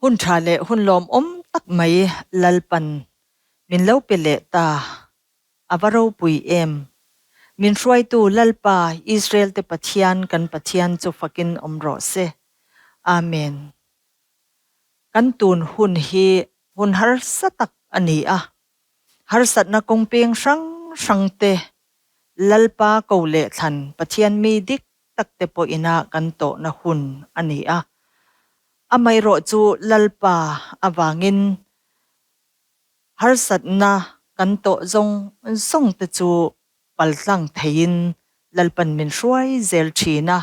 Hun tha leh hun lawmawm tak mai Lalpan min lo pe leh ta. A va ropui em! Min hruaitu Lalpa Israel te Pathian kan Pathian chu fakin awm rawh se. Amen. Kan tun hun hi hun harsa tak a ni a. Harsatna kawng peng hrang hrang te Lalpa ko leh thlan Pathian mi dik tak te pawh ina kan tawhna hun a ni a. Amaherawh chu Lalpa avangin harsatna kan tawh zawng zawng te chu paltlang theiin Lalpan min hruai zel thin a,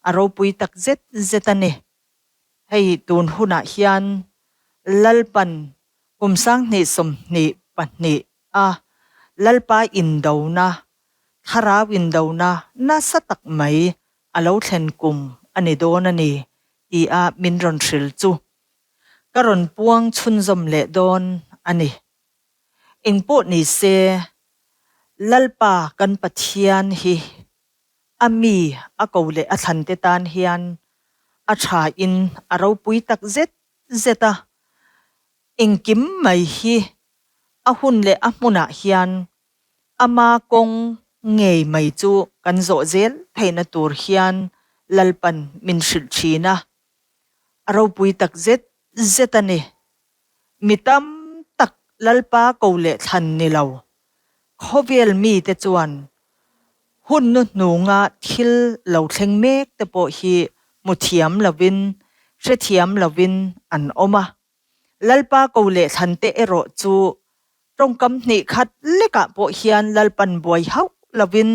a ropui tak zet zet a ni. Hei tun hunah hian Lalpan kum 2022 a Lalpa indona Thlarau indona nasa tak mai a lo thlen kum a ni dawn a ni ti a min rawn hrilh chu ka rawn puang chhunzawm leh dawn a ni. Engpawh ni se, Lalpa kan Pathian hi a mi a ko leh a thlan te tan hian a tha in a ropui tak zet zet a, engkim mai hi a hun leh a hmunah hian Ama kawng ngei mai chu kan zawh zel theihna tur hian Lalpan min hrilh thin a, a ropui tak zet zet a ni. Mi tam tak Lalpa ko leh thlan ni lo, khawvel mite chuan hun nu hnunga thil lo thleng mek te pawh hi hmu thiam lovin, hrethiam lovin an awm a. Lalpa ko leh thlan te erawh chu tawngkam hnih khat lekah pawh hian Lalpan buai hauh lovin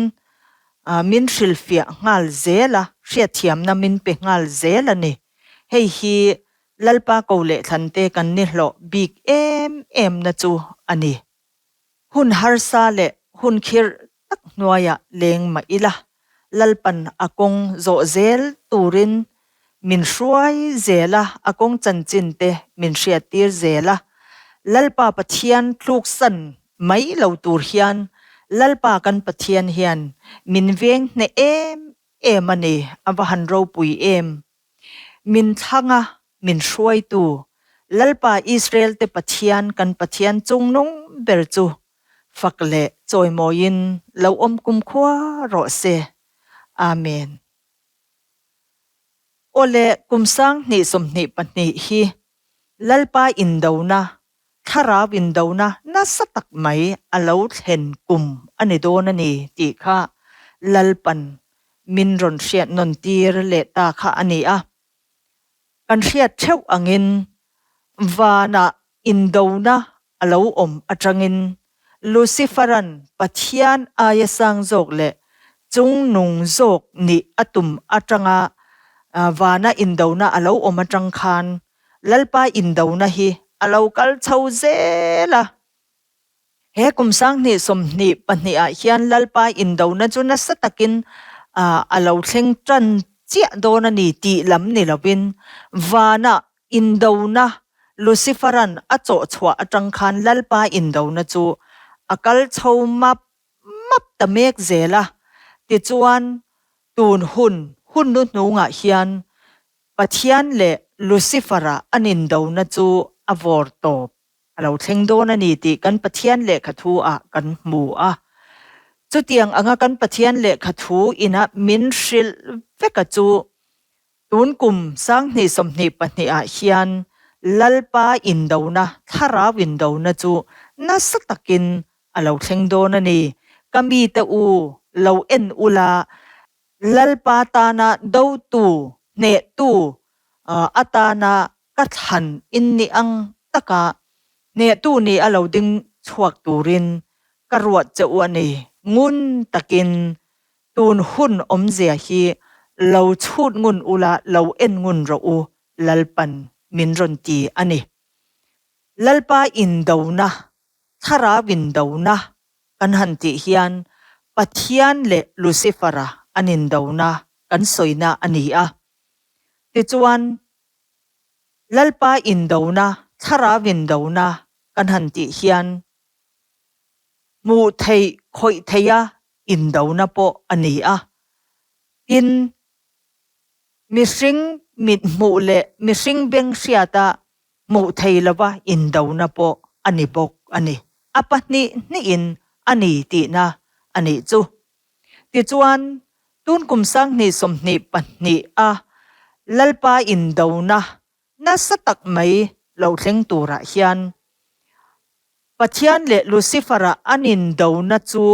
min hrilhfiah nghal zel a, hriatthiamna min pe nghal zel a ni. Hei hi Lalpa ko leh thlan te kan ni hlawh bik em em na chu a ni. Hun harsa leh hun khirh tak hnuaiah leng mah ila, Lalpan a kawng zawh zel turin min hruai zel a, a kawng chanchin te min hriattir zel a. Lalpa Pathian tluksan mai lo tur hian Lalpa kan Pathian hian min veng hneh em em a ni, a va han ropui em! Min thlang a, min hruaitu, Lalpa Israel-te Pathian kan Pathian chungnung ber chu fak leh chawimawiin lo awm kumkhua rawh se. Amen. Awle kum 2022 hi Lalpa indona, thlarau indona nasa tak mai a lo thlen kum a ni dawn a ni tih kha Lalpan min rawn hriat nawn tir leh ta kha a ni a. Kan hriat theuh angin vanah indona a lo awm atangin Lucifer-a'n Pathian aia sang zawk leh chungnung zawk nih a tum atanga vana indona a lo awm atang khan Lalpa indona hi a lo kal chho zel a. He kum 2022 ah hian Lalpa indona chu nasa takin a lo thleng tan chiah dawn a ni tih lam ni lovin vana Indona, Lucifer-a'n a chawh chhuah atang khan Lalpa indona chu a kal chho map map ta mek zel a. Tichuan, tun hun, hun nu hnungah hian Pathian leh Lucifer-a an indona chu a vawr tawp a lo thleng dawn a ni tih kan Pathian lehkha thu ah kan hmu a. Chutiang anga kan Pathian lehkha thu ina min hrilh veka chu Tun kum 2022 ah hian Lalpa indona, thlarau indona chu nasa takin a lo thleng dawn a ni. Ka mite u, lo en ula, Lalpa tana dotu, hnehtu atana ka thlan in ni ang taka hnehtu ni a lo ding chhuak turin ka ruat che u a ni. Ngun takin Tun hun awmzia hi lo chhut ngun ula lo en ngun rawh u, Lalpan min rawn ti a ni. Lalpa indona, thlarau indona kan han tih hian Pathian leh Lucifer-a an indona kan sawina a ni a. Tichuan, Lalpa indona, thlarau indona kan han tih hian hmuh theih, khawih theiha indona pawh a ni a. Tin, mihring mit hmuh leh mihring beng hriata Hmuh thei lova indona pawh a ni bawk a ni. A pahnih hnihin a ni tihna a nih chu. Tichuan, tun kum 2022 a Lalpa indona nasa tak mai lo thleng turah hian Pathian leh Lucifer-a an indona chu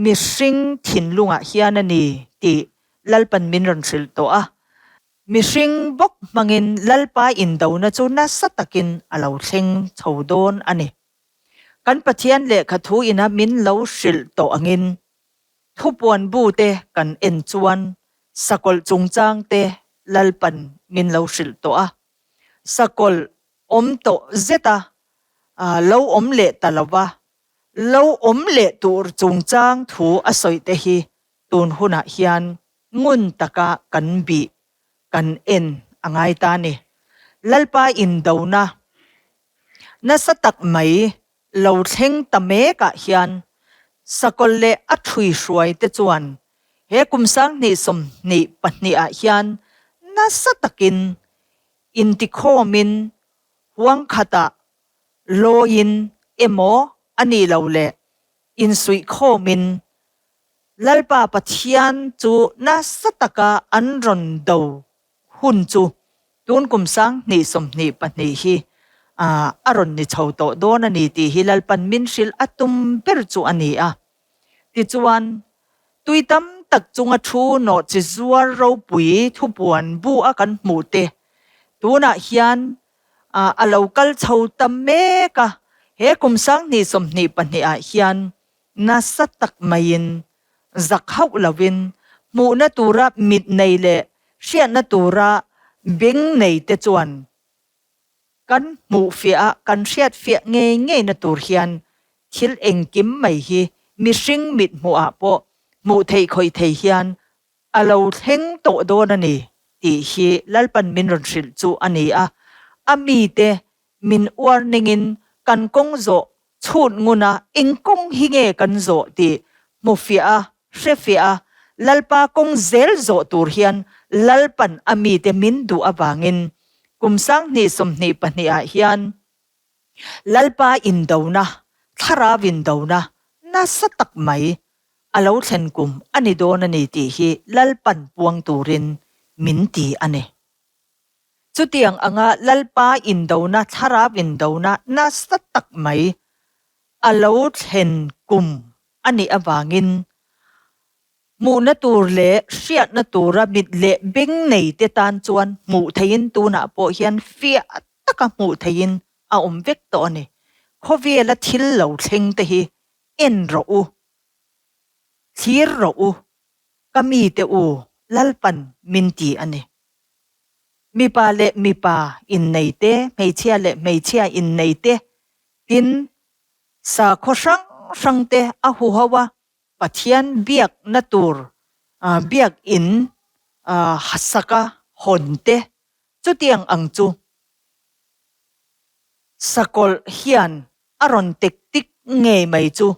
mihring thinlungah hian a ni tih Lalpan min rawn hrilh tawh a. Mihring bawk hmangin Lalpa indona chu nasa takin a lo thleng chho dawn a ni. Kan Pathian lehkha thu ina min lo hrilh tawh angin, thupuan bu te kan en chuan sakawlh chungchang te Lalpan min lo hrilh tawh a. Sakawlh awm tawh zeta lo awm leh ta lova, lo awm leh tur chungchang thu a sawi te hi tun hunah hian ngun taka kan bih, kan en a ngai ta ni. Lalpa indona nasa tak mai lo thleng ta mekah hian sakawlh leh a ṭhuihruai te chuan he kum 2022 ah hian nasa takin intikhawmin huang khatah lawiin emaw a nih loh leh insuihkhawmin Lalpa Pathian chu nasa taka an rawn do hun chu tun kum 2022 hi a rawn ni chho tawh dawn a ni tih hi Lalpan min hrilh a tum ber chu a ni a. Tichuan, tui tam tak chunga thu nawh chi zuar ropui thupuan bu a kan hmuh te tunah hian a lo kal chho ta mek a, he kum 2022 ah hian Nasa tak maiin, zak hauh lovin, hmuhna tura mit nei leh hriatna tura beng nei te chuan kan hmuh fiah a, kan hriat fiah ngei ngeina tur hian thil engkim mai hi mihring mit hmuhah pawh hmuh theih khawih thei hian a lo thleng tawh dawn a ni tih hi Lalpan min rawn hrilh chu a ni a, a mite min uar ningin kan kawng zawh chhut ngun a, eng kawng hi nge kan zawh tih hmu fiah a, hre fiah a, Lalpa kawng zel zawh tur hian Lalpan a mite min duh avangin kum 2022 ah hian Lalpa indona, thlarau indona nasa tak mai a lo thlen kum a ni dawn a ni tih hi Lalpan puang turin min ti a ni. Chutiang anga Lalpa indona, thlarau indona nasa tak mai a lo thlen kum a nih avangin hmuhna tur leh hriatna tura mit leh beng nei te tan chuan hmuh theihin tunah pawh hian fiah taka hmuh theihin a awm vek tawh a ni. Khawvela thil lo thleng te hi en rawh u, thlir rawh u, ka mite u Lalpan min ti a ni. Mipa leh mipa innei te, hmeichhia leh hmeichhia innei te, tin sakhaw hrang hrang te a huho a, Pathian biakna tur biakin saka hawn te chutiang ang chu sakawlh hian a rawn tek tik ngei mai chu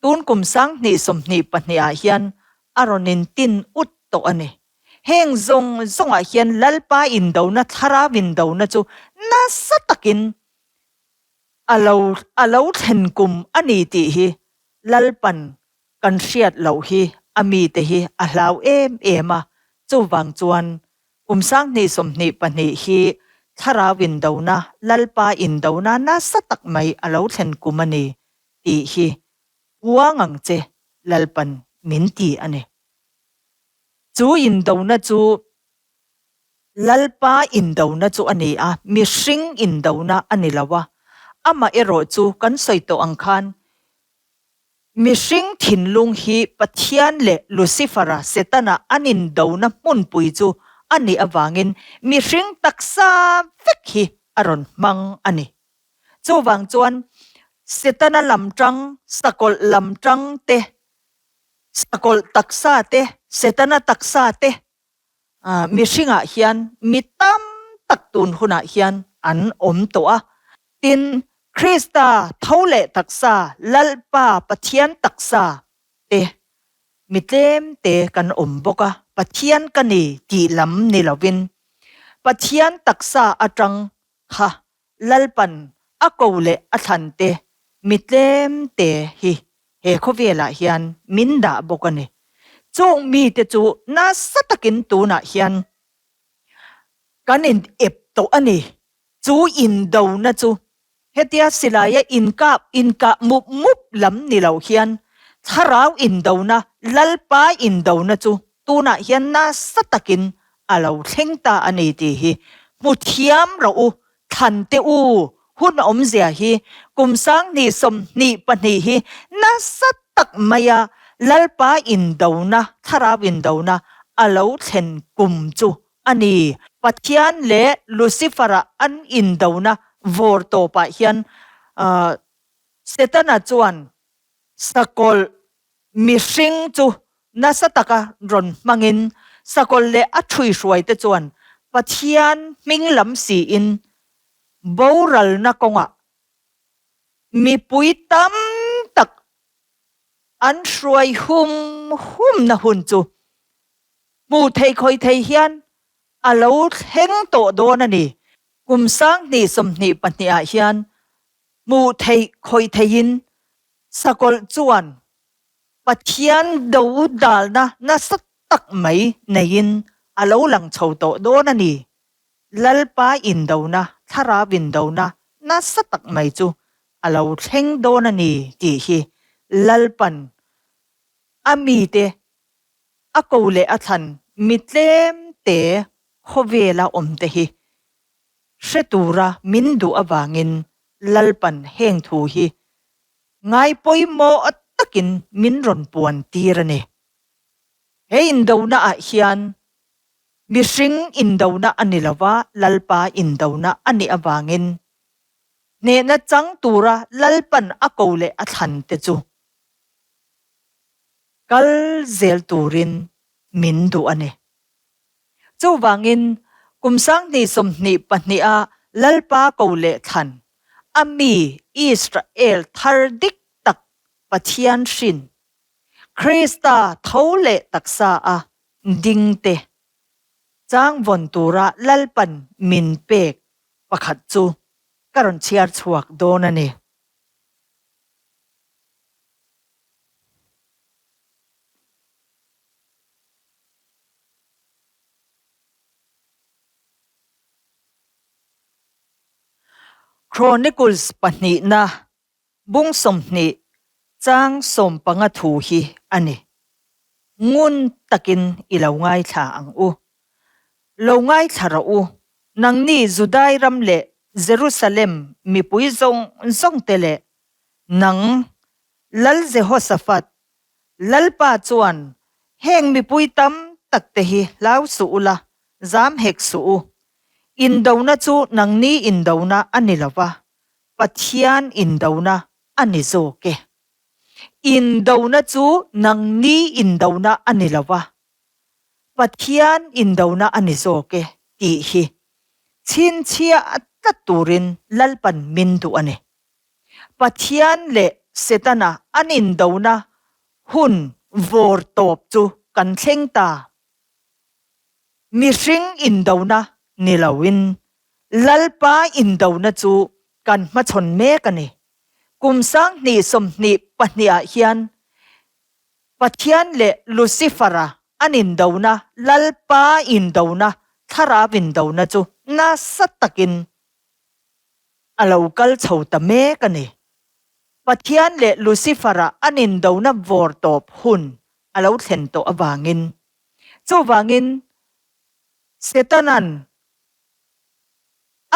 tun kum 2022 ah hian a rawn intin ut tawh a ni. Heng zawng zawngah hian Lalpa indona thlarau indona chu nasa takin a lo a lo thlen kum a ni tih hi Lalpan kan hriat loh hi a mite hi a hlau em em a, chuvang chuan kum 2022 hi thlarau indona, Lalpa indona nasa tak mai a lo thlen kum a ni tih hi puang ang che Lalpan min ti a ni. Chu indona chu Lalpa indona chu a ni a, mihring indona a ni lo a. Amah erawh chu kan sawi tawh ang khan mihring thinlung hi Pathian leh Lucifer-a, Setana, an indona hmunpui chu a nih avangin mihring taksa vek hi a rawn hmang a ni. Chuvang chuan Setana lam tang, sakawlh lam tang te, sakawlh taksa te, Setana taksa te, Mihringah hian mi tam tak tun hunah hian an awm tawh a. Tin, Krista tho leh taksa, Lalpa Pathian taksa te mi tlem te kan awm bawk a. Pathian ka ni tih lam ni lovin Pathian taksa atang kha. Lalpan a ko leh a thlan te mi tlem te hi he khawvelah hian min dah bawk a ni. Chung mite chu nasa takin tunah hian kan in ep tawh a ni. Chu indona chu hetia silaia inkap inkah mup mup lam ni lo hian thlarau indona, Lalpa indona chu tunah hian nasa takin a lo thleng ta a ni tih hi hmu thiam rawh u, thlan teh u, hun awmzia hi kum 2024 hi nasa tak maia Lalpa indona, thlarau indona a lo thlen kum chu a ni. Pathian leh Lucifer-a an indona vawr tawpah hian Setana chuan sakawlh mihring chu nasa taka rawn hmangin sakawlh leh a ṭhuihruaite chuan Pathian hming lam siin boralna kawngah mipui tam tak an hruai hum humna hun chu hmuh thei khawi thei hian a lo thleng tawh dawn a ni. Kum 2022 ah hian hmuh theih khawi theiin sakawlh chuan Pathian do dalna nasa tak mai neiin a lo lang chho tawh dawn a ni. Lalpa indona, thlarau indona nasa tak mai chu a lo thleng dawn a ni tih hi Lalpan a mite a ko leh a thlan mi tlem te khawvela awm te hi hre tura min duh avangin Lalpan heng thu hi ngai pawimawh takin min rawn puan tir a ni. He indona ah hian mihring indona a ni lova Lalpa indona a nih avangin hnehna chang tura Lalpan a ko leh a thlan te chu kal zel turin min duh a ni. Chuvangin kum 2022 a Lalpa ko leh thlan a mi Israel thar dik tak Pathian hrin Krista tho leh taksa a ding te chang vawn tura Lalpan min pek pakhat chu ka rawn chhiar chhuak dawn a ni. Chronicles pahnihna bung 20 chang 15 thu hi a ni. Ngun takin i lo ngaithla ang u. Lo ngaithla rawh u, nangni Judai ram leh Jerusalem mipui zawng zawng te leh nang Lal Jehoshaphat, Lalpa chuan heng mipui tam tak te hi hlau suh ula, zam hek suh u. Indona chu nangni indona a ni lo va, Pathian indona a ni zawk e. Indona chu nangni indona a ni lo va, Pathian indona a ni zawk e tih hi chhinchhiah tlat turin Lalpan min duh a ni. Pathian leh Setana an indona hun vawr tawp chu kan thleng ta. Mihring indona ni loin Lalpa indona chu kan hmachhawn mek a ni. Kum 2022 ah hian Pathian leh Lucifer-a an indona, Lalpa indona, thlarau indona chu nasa takin a lo kal chho ta mek a ni. Pathian leh Lucifer-a an indona vawr tawp hun a lo thlen tawh avangin. Chuvangin, Setana'n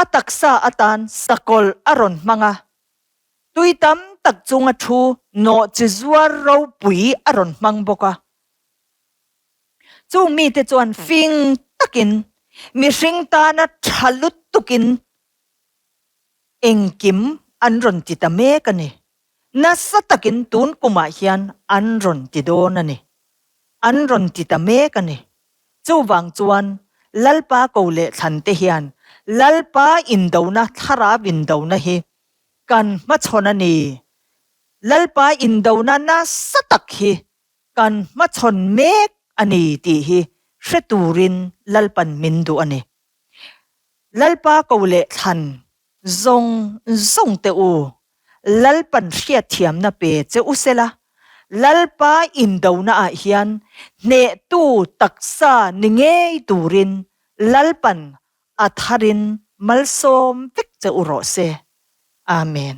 a taksa atan sakawlh a rawn hmang a, tui tam tak chunga thu nawh chi zuar ropui a rawn hmang bawk a. Chung mite chuan fing takin mihring tana tha lutukin engkim an rawn ti ta mek a ni. Nasa takin tun kumah hian an rawn ti dawn a ni. An rawn ti ta mek a ni. Chuvang chuan Lalpa ko leh thlan te hian Lalpa indona, thlarau indona hi kan hmachhawn a ni. Lalpa indona nasa tak hi kan hmachhawn mek a ni tih hi hre turin Lalpan min duh a ni. Lalpa ko leh thlan. Zawng zawng teh u, Lalpan hriatthiamna pe che u sela, Lalpa indonaah hian hnehtu taksa ni ngei turin Lalpan a tharin malsawm vek che u rawh se. Amen.